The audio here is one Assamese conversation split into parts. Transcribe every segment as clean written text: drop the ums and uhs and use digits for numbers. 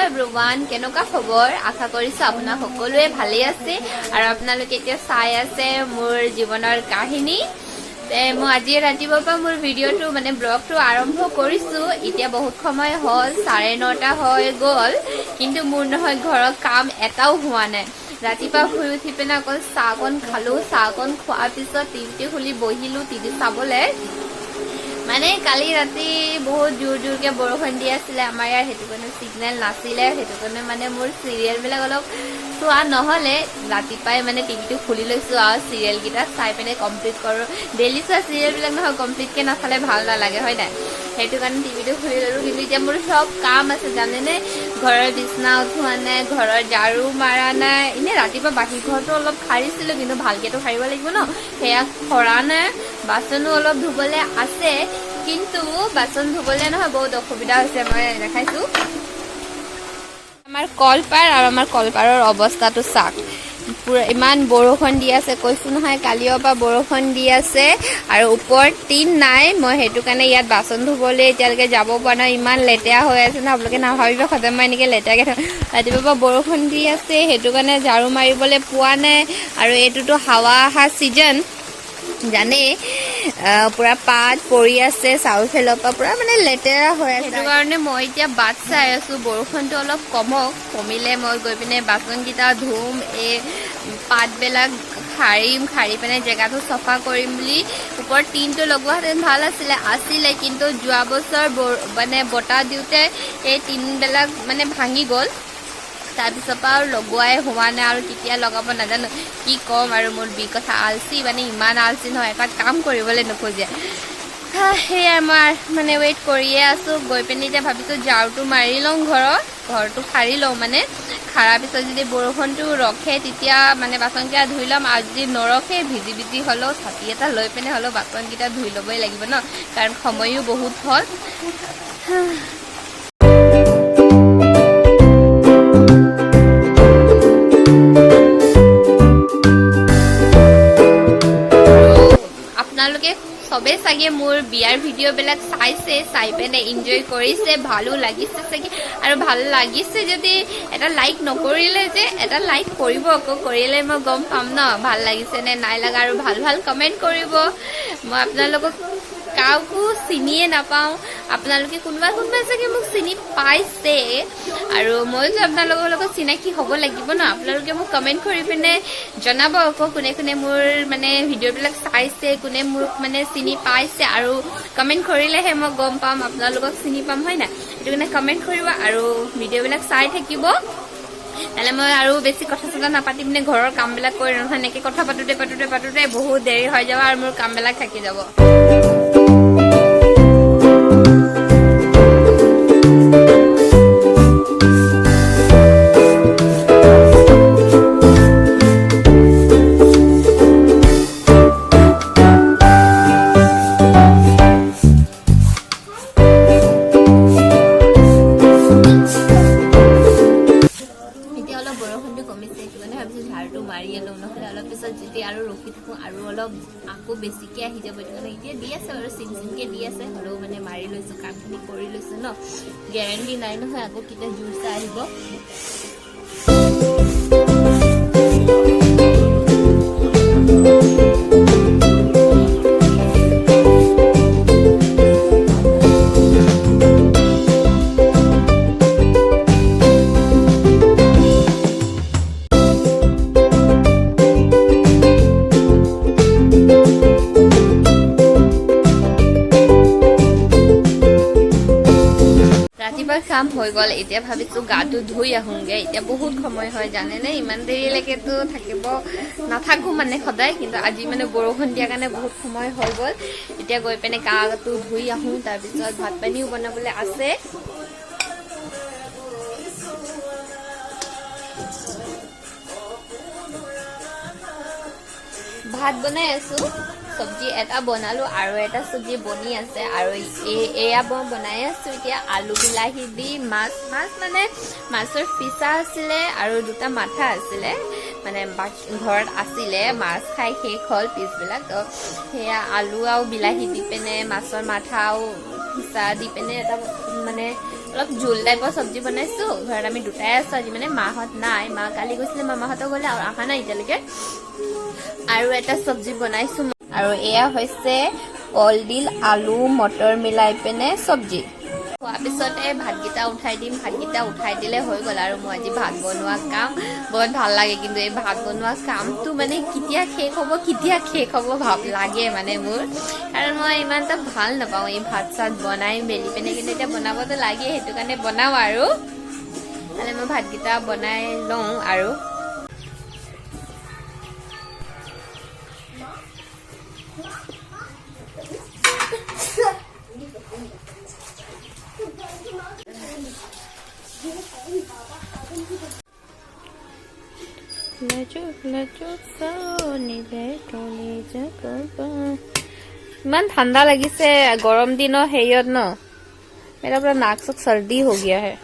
এভৰিৱান, কেনেকুৱা খবৰ? আশা কৰিছোঁ আপোনাক সকলোৱে ভালেই আছে আৰু আপোনালোকে এতিয়া চাই আছে মোৰ জীৱনৰ কাহিনী। তে মই আজি ৰাতিপুৱাৰ পৰা মোৰ ভিডিঅ'টো মানে ব্লগটো আৰম্ভ কৰিছোঁ। এতিয়া বহুত সময় হ'ল, 9:30 হৈ গ'ল, কিন্তু মোৰ নহয় ঘৰৰ কাম এটাও হোৱা নাই। ৰাতিপুৱা শুই উঠি পিনে অকল চাহকণ খালোঁ। চাহকণ খোৱাৰ পিছত টিভিটো খুলি বহিলোঁ টিভি চাবলৈ। মানে কালি ৰাতি বহুত জোৰ জোৰকে বৰষুণ দি আছিলে আমাৰ ইয়াত, সেইটো কাৰণে চিগনেল নাছিলে। সেইটো কাৰণে মানে মোৰ চিৰিয়েলবিলাক অলপ চোৱা নহ'লে। ৰাতিপুৱাই মানে টিভিটো খুলি লৈছোঁ আৰু চিৰিয়েলকেইটা চাই পিনে কমপ্লিট কৰোঁ। ডেইলি চোৱা চিৰিয়েলবিলাক নহয়, কমপ্লিটকৈ নাচালে ভাল নালাগে, হয় নাই? সেইটো কাৰণে টিভিটো খুলি ল'লোঁ। কিন্তু এতিয়া মোৰ চব কাম আছে, জানেনে? ঘৰৰ বিচনা উঠোৱা নাই, ঘৰৰ ঝাৰু মাৰা নাই। এনেই ৰাতিপুৱা বাকী ঘৰটো অলপ সাৰিছিলোঁ, কিন্তু ভালকেতো সাৰিব লাগিব ন, সেয়া সৰা নাই। বাচনো অলপ ধুবলৈ আছে, কিন্তু বাচন ধুবলৈ নহয় বহুত অসুবিধা হৈছে। মই দেখাইছোঁ আমাৰ কলপাৰ, আৰু আমাৰ কলপাৰৰ অৱস্থাটো চাওক। পুৰা ইমান বৰষুণ দি আছে, কৈছোঁ নহয় কালিৰ পৰা বৰষুণ দি আছে আৰু ওপৰত টিন নাই। মই সেইটো কাৰণে ইয়াত বাচন ধুবলৈ এতিয়ালৈকে যাব পৰা নাই। ইমান লেতেৰা হৈ আছে ন, আপোনালোকে নাভাবিব সদায় মই এনেকৈ লেতেৰাকৈ থাকোঁ। ৰাতিপুৱাৰ পৰা বৰষুণ দি আছে, সেইটো কাৰণে ঝাৰু মাৰিবলৈ পোৱা নাই। আৰু এইটোতো হাৱা অহা ছিজন জানেই, পুৰা পাত পৰি আছে চাৰিওফালৰ পৰা, পুৰা মানে লেতেৰা হৈ আছে। সেইটো কাৰণে মই এতিয়া বাট চাই আছো বৰষুণটো অলপ কমক। কমিলে মই গৈ পিনে বাচনকেইটা ধুম, এই পাতবিলাক সাৰিম, সাৰি পিনে জেগাটো চফা কৰিম বুলি। ওপৰত টিনটো লগোৱাহেঁতেন ভাল আছিলে, আছিলে কিন্তু যোৱা বছৰ মানে বতাহ দিওঁতে এই টিনবিলাক মানে ভাঙি গ'ল। তাৰপিছৰ পৰা আৰু লগোৱাই হোৱা নাই আৰু কেতিয়া লগাব নাজানো। কি ক'ম আৰু, মোৰ বি কথা আলচি, মানে ইমান আলচি নহয়, এটা কাম কৰিবলৈ নোখোজে। সেয়াই মই মানে ৱেইট কৰিয়ে আছোঁ। গৈ পিনে এতিয়া ভাবিছোঁ ঝাৰুটো মাৰি লওঁ, ঘৰত ঘৰটো সাৰি লওঁ। মানে সাৰাৰ পিছত যদি বৰষুণটো ৰখে তেতিয়া মানে বাচনকেইটা ধুই ল'ম, আৰু যদি নৰখে ভিজি ভিজি হ'লেও ছাতি এটা লৈ পিনে হ'লেও বাচনকেইটা ধুই ল'বই লাগিব ন, কাৰণ সময়ো বহুত হ'ল। আপোনালোকে চবেই চাগে মোৰ বিয়াৰ ভিডিঅ'বিলাক চাইছে, চাই পিনে এনজয় কৰিছে, ভালো লাগিছে চাগে। আৰু ভাল লাগিছে যদি এটা লাইক নকৰিলে যে এটা লাইক কৰিব আকৌ, কৰিলে মই গম পাম ন ভাল লাগিছে নে নাই লগা। আৰু ভাল ভাল কমেণ্ট কৰিব। মই আপোনালোকক কাকো চিনিয়ে নাপাওঁ, আপোনালোকে কোনোবা কোনোবাই চাগে মোক চিনি পাইছে, আৰু ময়ো আপোনালোকৰ লগত চিনাকি হ'ব লাগিব ন। আপোনালোকে মোক কমেণ্ট কৰি পিনে জনাব আকৌ কোনে কোনে মোৰ মানে ভিডিঅ'বিলাক চাইছে, কোনে মোক মানে চিনি পাইছে। আৰু কমেণ্ট কৰিলেহে মই গম পাম আপোনালোকক চিনি পাম, হয় নাই? সেইটো কাৰণে কমেণ্ট কৰিব আৰু ভিডিঅ'বিলাক চাই থাকিব। নহ'লে মই আৰু বেছি কথা চথা নাপাতি পিনে ঘৰৰ কামবিলাক কৰি নহয়, এনেকৈ কথা পাতোঁতে পাতোঁতে পাতোঁতে বহুত দেৰি হৈ যাব আৰু মোৰ কামবিলাক থাকি যাব। এতিয়া অলপ বৰষুণটো কমিছে, সেইটো কাৰণে ভাবিছোঁ ঝাৰুটো মাৰিয়ে লওঁ, নহ'লে অলপ পিছত যদি আৰু ৰখি থাকোঁ আৰু অলপ আকৌ বেছিকৈ আহি যাব। সেইটো কাৰণে এতিয়া দি আছে বাৰু, চিম চিমকৈ দি আছে, হ'লেও মানে মাৰি লৈছোঁ, কামখিনি কৰি লৈছোঁ ন, গেৰেণ্টি নাই নহয় আকৌ কেতিয়া জোৰছে আহিব। ৰাতিপুৱা কাম হৈ গ'ল, এতিয়া ভাবিছোঁ গাটো ধুই আহোঁগৈ। এতিয়া বহুত সময় হয় জানেনে, ইমান দেৰিলৈকেতো থাকিব নাথাকোঁ মানে সদায়, কিন্তু আজি মানে বৰষুণ দিয়াৰ কাৰণে বহুত সময় হৈ গ'ল। এতিয়া গৈ পিনে গাটো ধুই আহোঁ, তাৰপিছত ভাত পানীও বনাবলৈ আছে। ভাত বনাই আছোঁ, চব্জি এটা বনালোঁ আৰু এটা চব্জি বনি আছে। আৰু এয়া মই বনাই আছোঁ এতিয়া আলু বিলাহী দি মাছ, মাছ মানে মাছৰ ফিচা আছিলে আৰু দুটা মাথা আছিলে, মানে বাকী ঘৰত আছিলে, মাছ খাই শেষ হ'ল পিছবিলাক। তো সেয়া আলু আৰু বিলাহী দি পিনে মাছৰ মাথা আৰু ফিচা দি পিনে এটা মানে অলপ জোল টাইপৰ চব্জি বনাইছোঁ। ঘৰত আমি দুটাই আছোঁ আজি, মানে মাহঁত নাই। মা কালি গৈছিলে মামাহঁতৰ গ'লে আৰু অহা নাই এতিয়ালৈকে। আৰু এটা চব্জি বনাইছোঁ আৰু এয়া হৈছে কলডিল, আলু, মটৰ মিলাই পিনে চব্জি। খোৱাৰ পিছতে ভাতকেইটা উঠাই দিম। ভাতকেইটা উঠাই দিলে হৈ গ'ল আৰু মই আজি ভাত বনোৱা কাম। বহুত ভাল লাগে, কিন্তু এই ভাত বনোৱা কামটো মানে কেতিয়া শেষ হ'ব, কেতিয়া শেষ হ'ব ভাৱ লাগে মানে মোৰ, কাৰণ মই ইমান এটা ভাল নাপাওঁ এই ভাত চাত বনাই মেলি পিনে। কিন্তু এতিয়া বনাবতো লাগে, সেইটো কাৰণে বনাওঁ আৰু। মানে মই ভাতকেইটা বনাই লওঁ আৰু। ইমান ঠাণ্ডা লাগিছে গৰম দিনৰ হেৰিয়ত ন। मेरा पूरा नाक से सर्दी हो गया है।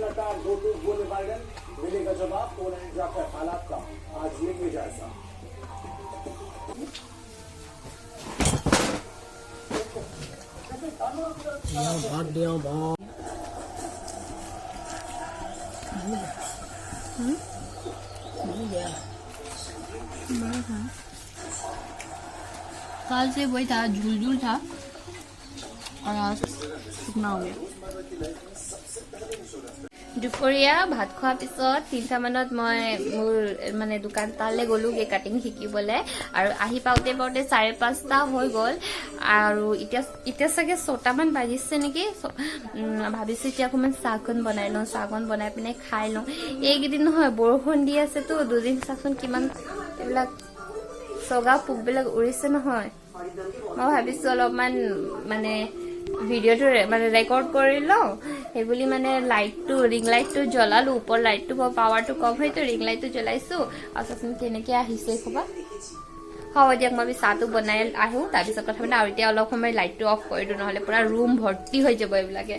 लगातार दो टूक बोले बाइडन, मिलेगा जवाब, पोलैंड जाकर हालात का आज लेंगे जायजा। कल से वही था, झूल झूल था और आज শুকনা हो गया। দুপৰীয়া ভাত খোৱাৰ পিছত 3টামানত মই মোৰ মানে দোকান তালৈ গ'লোগৈ কাটিং শিকিবলৈ আৰু আহি পাওঁতে পাওঁতে 5:30 হৈ গ'ল। আৰু এতিয়া চাগে 6টামান বাজিছে নেকি। ভাবিছোঁ এতিয়া অকণমান চাহকণ বনাই লওঁ, চাহকণ বনাই পিনে খাই লওঁ। এইকেইদিন নহয় বৰষুণ দি আছেতো দুদিন, চাচোন কিমান এইবিলাক চগা পোকবিলাক উৰিছে নহয়। মই ভাবিছোঁ অলপমান মানে ভিডিঅ'টো মানে ৰেকৰ্ড কৰি লওঁ, সেইবুলি মানে লাইটটো, ৰিং লাইটটো জ্বলালোঁ। ওপৰ লাইটটো পাৱাৰটো কম হয়তো, ৰিং লাইটটো জ্বলাইছোঁ আৰু চাচোন কেনেকৈ আহিছে এইসোপা। হ'ব দিয়ক, মই চাহটো বনাই আহোঁ, তাৰপিছত কথা পাতিম। আৰু এতিয়া অলপ সময় লাইটটো অফ কৰি দিওঁ, নহ'লে পূৰা ৰুম ভৰ্তি হৈ যাব এইবিলাকে।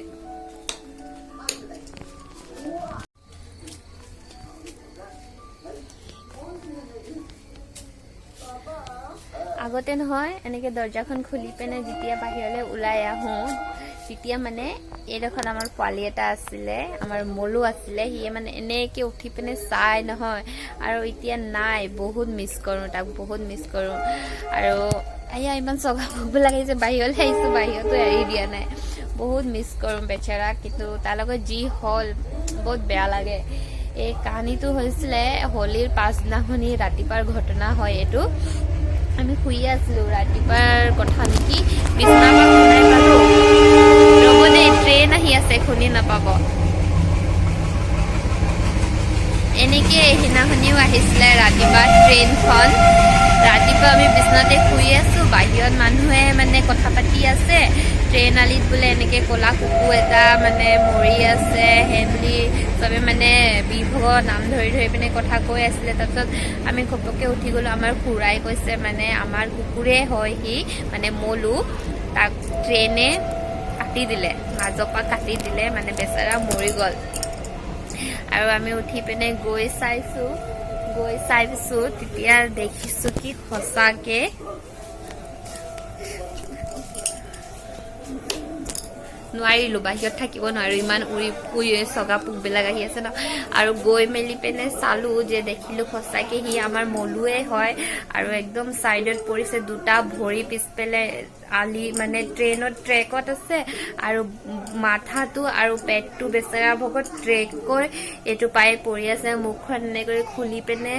আগতে নহয় এনেকৈ দৰ্জাখন খুলি পিনে যেতিয়া বাহিৰলৈ ওলাই আহোঁ, তেতিয়া মানে এইডোখৰত আমাৰ পোৱালি এটা আছিলে, আমাৰ মলু আছিলে, সিয়ে মানে এনেকৈ উঠি পিনে চাই নহয়। আৰু এতিয়া নাই, বহুত মিছ কৰোঁ তাক, বহুত মিছ কৰোঁ। আৰু এয়া ইমান চগা পোকবিলাক আহিছে, বাহিৰলৈ আহিছোঁ, বাহিৰতো এৰি দিয়া নাই। বহুত মিছ কৰোঁ বেচেৰাক, কিন্তু তাৰ লগত যি হ'ল বহুত বেয়া লাগে। এই কাহিনীটো হৈছিলে হোলীৰ পাছদিনাখনি ৰাতিপুৱাৰ ঘটনা হয় এইটো। আমি শুই আছিলো, ৰাতিপুৱাৰ কথা নেকি, বিছনাৰ পৰা শুনাই পালো। ৰ'ব দেই, ট্ৰেইন আহি আছে, শুনি নাপাব। এনেকে সেইদিনাখনিও আহিছিলে ৰাতিপুৱা ট্ৰেইনখন। ৰাতিপুৱা আমি বিছনাতে শুই আছো, বাহিৰত মানুহে মানে কথা পাতি আছে, ট্ৰেইন আলিত বোলে এনেকে ক'লা কুকুৰ এটা মানে মৰি আছে সেই বুলি চবে মানে বীৰভগৰ নাম ধৰি ধৰি পিনে কথা কৈ আছিলে। তাৰপিছত আমি ঘপককৈ উঠি গ'লো। আমাৰ খুৰাই কৈছে মানে আমাৰ কুকুৰে হয় সি, মানে মলু, তাক ট্ৰেইনে কাটি দিলে, মাজৰ পৰা কাটি দিলে, মানে বেচেৰা মৰি গ'ল। আৰু আমি উঠি পিনে গৈ চাইছো, গৈ চাইছো, তেতিয়া দেখিছো কি সঁচাকে নোৱাৰিলো, বাহিৰত থাকিব নোৱাৰো, ইমান উৰি উৰি চগা পোকবিলাক আহি আছে ন। আৰু গৈ মেলি পিনে চালো যে দেখিলো সঁচাকে সি আমাৰ মলুৱে হয়। আৰু একদম চাইডত পৰিছে, দুটা ভৰি পিছফালে আলি মানে ট্ৰেইনত ট্ৰেকত আছে, আৰু মাথাটো আৰু পেটটো বেচেৰা ভগত ট্ৰেকৰ এইটো পাই পৰি আছে, মুখখন এনেকৈ খুলি পিনে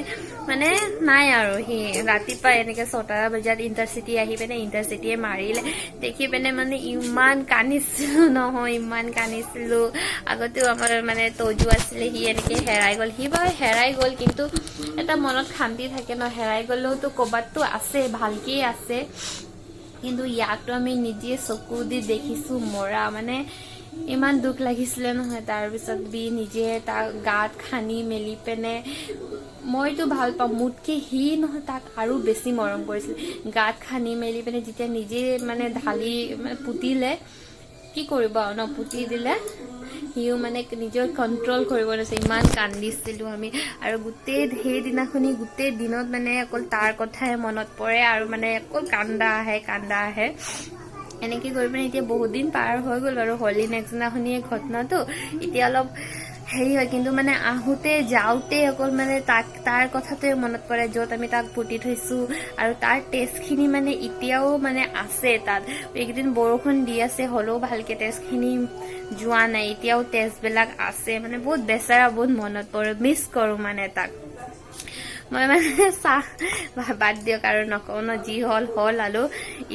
মানে নাই। আৰু সি ৰাতিপুৱা এনেকে 6টা বজাত ইণ্টাৰচিটি আহি পিনে ইণ্টাৰচিটিয়ে মাৰিলে। দেখি পিনে মানে ইমান কান্দিছিলো নহয়, ইমান কান্দিছিলো। আগতেও আমাৰ মানে তজু আছিলে, সি এনেকে হেৰাই গ'ল। সি বাৰু হেৰাই গ'ল, কিন্তু এটা মনত শান্তি থাকে ন, হেৰাই গ'লেওতো ক'ৰবাততো আছে, ভালকেই আছে। কিন্তু ইয়াকতো আমি নিজে চকু দি দেখিছো মৰা, মানে ইমান দুখ লাগিছিলে নহয়। তাৰপিছত বি নিজে তাক গাত খানি মেলি পিনে, মইতো ভাল পাওঁ, মোতকে সি নহয় তাক আৰু বেছি মৰম কৰিছিল। গাত খানি মেলি পিনে যেতিয়া নিজে মানে ঢালি মানে পুতিলে, কি কৰিব আৰু ন, পুতি দিলে, সিও মানে নিজৰ কণ্ট্ৰল কৰিব নোৱাৰিছে, ইমান কান্দিছিলোঁ আমি। আৰু গোটেই সেইদিনাখনি গোটেই দিনত মানে অকল তাৰ কথাই মনত পৰে আৰু মানে অকল কান্দা আহে, কান্দা আহে। এনেকৈ কৰি পিনে এতিয়া বহুত দিন পাৰ হৈ গ'ল বাৰু। হোলী নেক্সট দিনাখনিয়ে ঘটনাটো। এতিয়া অলপ হেৰি হয়, কিন্তু মানে আহোঁতে যাওঁতে অকল মানে তাক তাৰ কথাটোৱে মনত পৰে, য'ত আমি তাক পুতি থৈছোঁ। আৰু তাৰ তেজখিনি মানে এতিয়াও মানে আছে তাত। এইকেইদিন বৰষুণ দি আছে, হ'লেও ভালকে তেজখিনি যোৱা নাই, এতিয়াও তেজবিলাক আছে। মানে বহুত বেচেৰা, বহুত মনত পৰে, মিছ কৰোঁ মানে তাক মই। মানে চাহ বাদ দিয়ক আৰু নকওঁ ন, যি হ'ল হ'ল। আৰু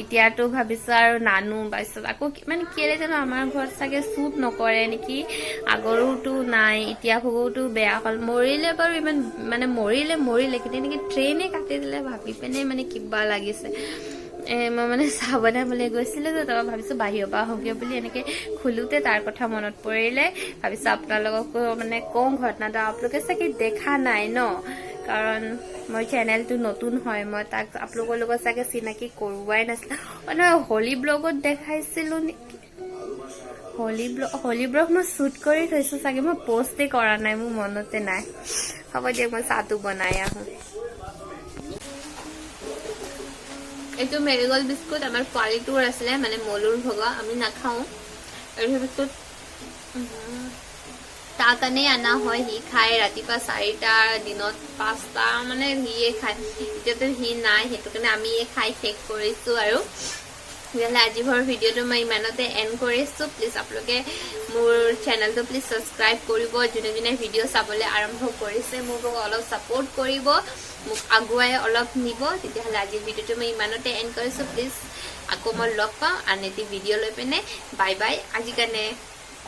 এতিয়াতো ভাবিছোঁ আৰু নানো। তাৰপিছত আকৌ মানে কেলে জানো, আমাৰ ঘৰত চাগে চুট নকৰে নেকি। আগৰোতো নাই, এতিয়া ভগৌতো বেয়া হ'ল। মৰিলে বাৰু ইমান মানে মৰিলে মৰিলে, কিন্তু এনেকৈ ট্ৰেইনে কাটি দিলে, ভাবি পিনে মানে কিবা লাগিছে। মই মানে চাহ বনাবলৈ গৈছিলোঁ যে, তাৰপৰা ভাবিছোঁ বাহিৰৰ পৰা আহোঁগৈ বুলি এনেকৈ খোলোতে তাৰ কথা মনত পৰিলে। ভাবিছোঁ আপোনালোককো মানে কওঁ ঘটনাটো। আপোনালোকে চাগে দেখা নাই ন, কাৰণ মোৰ চেনেলটো নতুন হয়। মই তাক আপোনালোকৰ লগত চাগে চিনাকি কৰোৱাই নাছিলোঁ। অ নহয়, হোলী ব্লগত দেখাইছিলোঁ নেকি? হোলী ব্লগ মই শ্বুট কৰি থৈছোঁ চাগে, মই পষ্টেই কৰা নাই, মোৰ মনতে নাই। হ'ব দিয়ক, মই চাহটো বনাই আহোঁ। এইটো মেৰিগ'ল্ড বিস্কুট আমাৰ পোৱালিটোৰ আছিলে, মানে মলুৰ ভগা। আমি নাখাওঁ এইটো বিস্কুট, তাৰ কাৰণেই অনা হয়। সি খায় ৰাতিপুৱা 4টা, দিনত 5টা, মানে সিয়ে খায়। এতিয়াতো সি নাই, সেইটো কাৰণে আমিয়ে খাই শেষ কৰিছোঁ। আৰু তেতিয়াহ'লে আজিৰ ভিডিঅ'টো মই ইমানতে এণ্ড কৰিছোঁ। প্লিজ আপোনালোকে মোৰ চেনেলটো প্লিজ ছাবস্ক্ৰাইব কৰিব। যোনে যোনে ভিডিঅ' চাবলৈ আৰম্ভ কৰিছে, মোক অলপ ছাপোৰ্ট কৰিব, মোক আগুৱাই অলপ নিব। তেতিয়াহ'লে আজিৰ ভিডিঅ'টো মই ইমানতে এণ্ড কৰিছোঁ। প্লিজ আকৌ মই লগ পাম আন এটি ভিডিঅ' লৈ পিনে। বাই বাই আজিৰ কাৰণে।